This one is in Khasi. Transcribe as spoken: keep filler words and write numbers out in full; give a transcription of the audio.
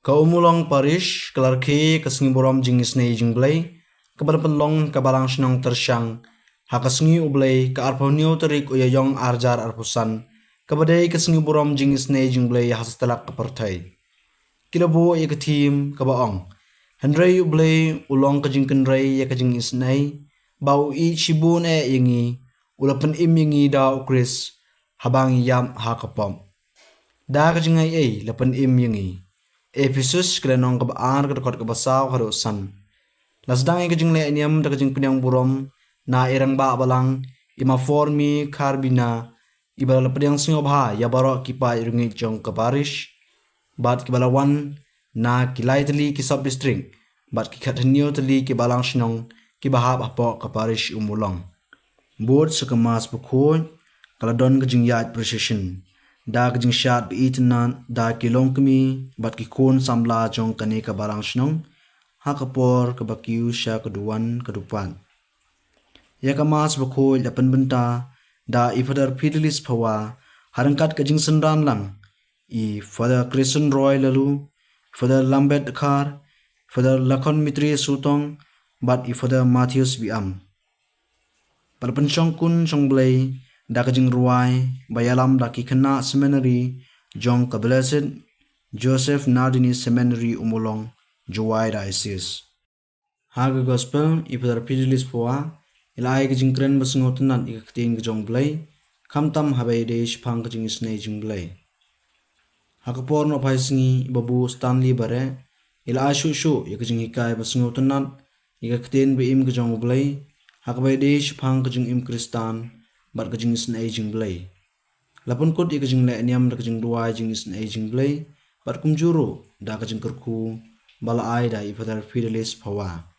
Ka Ummulong Parish ka la rakhe ka sngi burom jingisynei jingblei, kaba la pynlong ha ka Balang Shnong Tyrshang ha ka sngi U Blei, ka arphew hynñiew tarik u Ïaïong arhajar arphew san, kaba dei ka sngi burom jingisynei jingblei ha satlak ka pyrthei. Ki la buh ïa ka theme kaba ong, Hynrei U Blei u long ka jingkynrei ïa ka jingisynei, ba u ïeit shibun eh ïa ngi, u la pynim ïa ngi da U Khrist, haba ngi ïap ha ka pop. Da ka jingaiei la pynim ïa ngi. Ephesus ka lynnong kaba ar, ka dkhot kaba saw haduh san. La sdang ïa ka jingleh niam da ka jingpdiang burom na i Rangbah Balang, i Ma Formi Kharbina, iba la pdiang sngewbha ïa baroh ki paid rangeit jong ka parish, bad kiba la wan na ki lai tylli ki sub district, bad ki khathynñiew tylli ki balang shnong kiba hap hapoh ka parish Ummulong. Bud sa ka Mass bakhuid, ka la don ka jingïaid procession da ka jingshad ba itynnad da ki longkmie bad ki khun samla jong kane ka balang shnong, ha ka por kaba kiew sha ka duwan ka dupat. Ïa ka Mass bakhuid la pynbynta da i Father Fidelis Phawa, ha ryngkat ka jingsynran lang i Father Christian Roy Laloo, Father Lambert Dkhar, Father Lakhon Mitri Sutong, bad i Father Matthews Biam. Ba la pynshongkun shongblei da ka jingrwai ba ïalam da ki khynnah seminary jong ka Blessed Joseph Nardini Seminary, Ummulong, Jowai Diocese. Ha ka Gospel, i Father Fidelis Phawa i la ai ka jingkren ba sngewtynnad ïa ka ktien ka jong U Blei, khamtam haba ïadei shaphang ka jingisynei jingblei. Ha ka por nohphai sngi, i Babu Stanley Bareh i la ai shuh shuh ïa ka jinghikai ba sngewtynnad ïa ka ktien ba im ka jong U Blei ha kaba ïadei shaphang ka jingim Khristan bad ka jingisynei jingblei. La pynkut ïa ka jingleh niam da ka jingduwai jingisynei jingblei, bad kumjuh ruh da ka jingkyrkhu ba la ai da i Father Fidelis Phawa.